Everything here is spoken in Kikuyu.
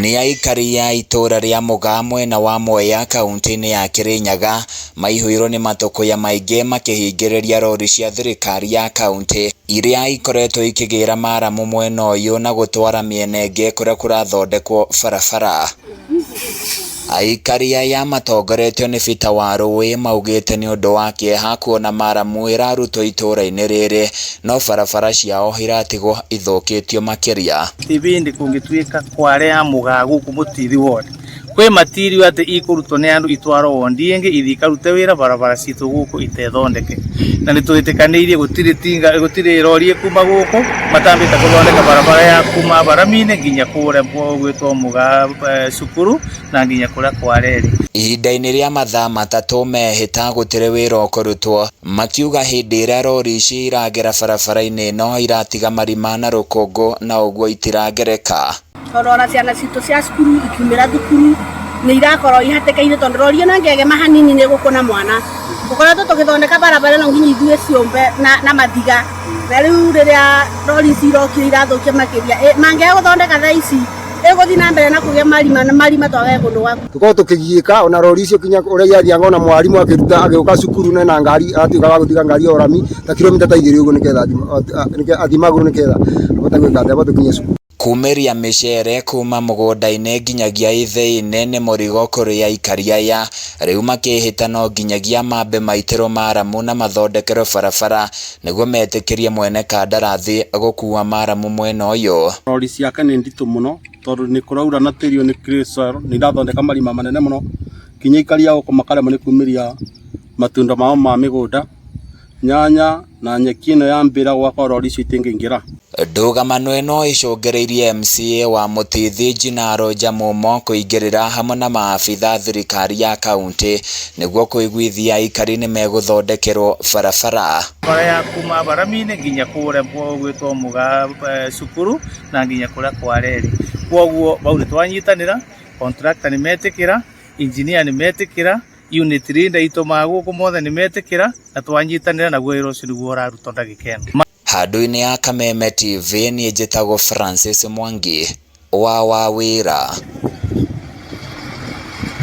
Nĩ aikari a itũũra rĩa Mũgaa mwena wa Mwea kauntĩ-inĩ ya Kĩrĩnyaga maihũirwo nĩ matũkũya maingĩ makĩhingĩrĩria rori cia thirikari ya kauntĩ iria ikoretwo ikĩgĩra maramu mwena ũyũ na gũtwara mĩena ĩngĩ kũrĩa kũrathondekwo barabara. Aikari aya matongoretio nĩ Peter Warũĩ maugĩte nĩ ũndũ wa kĩeha kuona maramu ĩrarutwo itũũra-inĩ rĩrĩ no barabara ciao iratigwo ithũkĩtio makĩria. Ibindi kũngĩtuĩka kware ya mũgaa gũkũ mũtithi ward kwĩ matirio atĩ ikũrutwo nĩ andũ itwarwo wondi ĩngĩ ithi ikarute wĩra barabara citũ gũkũ itethondeke na nĩ twĩtĩkanĩirie gũtirĩ tinga gũtirĩ rori ĩkuma gũkũ matambĩte gũthondeka barabara ya kuma barami-inĩ nginya kũrĩa gwĩtwo mũgaa cukuru na nginya kũrĩa kwa reri. Ihinda-inĩ rĩa mathaa 3 mehĩta gũtirĩ wĩra ũkũrutwo, makiuga hĩndĩ ĩrĩa rori ici iragera barabara-inĩ ĩno iratiga marima na rũkũngũ na ũguo itiragereka. Tondũ ona ciana citũ cia cukuru ikiumĩra thukuru nĩ irakorwo ihatĩkaine tondũ rori ĩno ĩngĩegema hanini nĩ ĩgũkũna mwana. Tũkoretwo tũgĩthondeka barabara ĩno nginya ithuĩ ciũmbe na mathiga, na rĩu rĩrĩa rori ici irokire irathũkia makĩria. Mangĩaga gũthondeka thaa ici ĩgũthiĩ na mbere na kũgĩa marima na marima twagage kũndũ gwa Tũkorwo tũkĩgiĩka ona rori icio kinya ũrĩa irathianga ona mwarimũ akĩruta agĩũka cukuru na ngari agatuĩka wa gũtiga ngari o rami ta kilomita ta 2 ũguo nĩgetha athiĩ magũrũ nĩgetha ahote gwĩka atĩ ahote gũkinya cukuru. Kumĩria mĩcere kuma mũgũnda-inĩ nginyagia ithĩi-inĩ nĩ mũrigo kũrĩ aikari aya rĩu makĩhĩta no nginyagia mambe maitĩrwo maramu na mathondekerwo barabara nĩguo metĩkĩrie mwene kandarathi gũkua maramu mwena ũyũ. Rori ciake nĩ nditũ mũno tondũ nĩ kũraura na tĩri ũyũ nĩ clay soil nĩ irathondeka marima manene mũno nginya aikari a gũkũ makaremwo nĩ kumĩria matunda mao ma mĩgũnda, nyanya na nyeki ĩno ya mbĩra gũgakorwo rori icio itingĩingĩra. Ndũgamano ĩno ĩcũngĩrĩirie MCA wa Mũtithi Jinaro Njamumo kũingĩrĩra hamwe na maabitha thirikari ya kauntĩ nĩguo kũiguithia aikari nĩ megũthondekerwo barabara. Bara ya kuma barami-inĩ nginya kũrĩa gwĩtwo Mũgaa cukuru na nginya kũrĩa kwa reri. Kwoguo bau nĩ twanyitanĩra, contractor nĩ metĩkĩra, engineer nĩ metĩkĩra, unit leader itũ ma gũkũ mothe nĩ metĩkĩra na twanyitanĩra naguo wĩra ũcio nĩguo ũrarutwo ndagĩka ĩno. Handũ-inĩ ya Kameme TV niĩ njĩtagwo Francis Mwangi wa Wawĩra.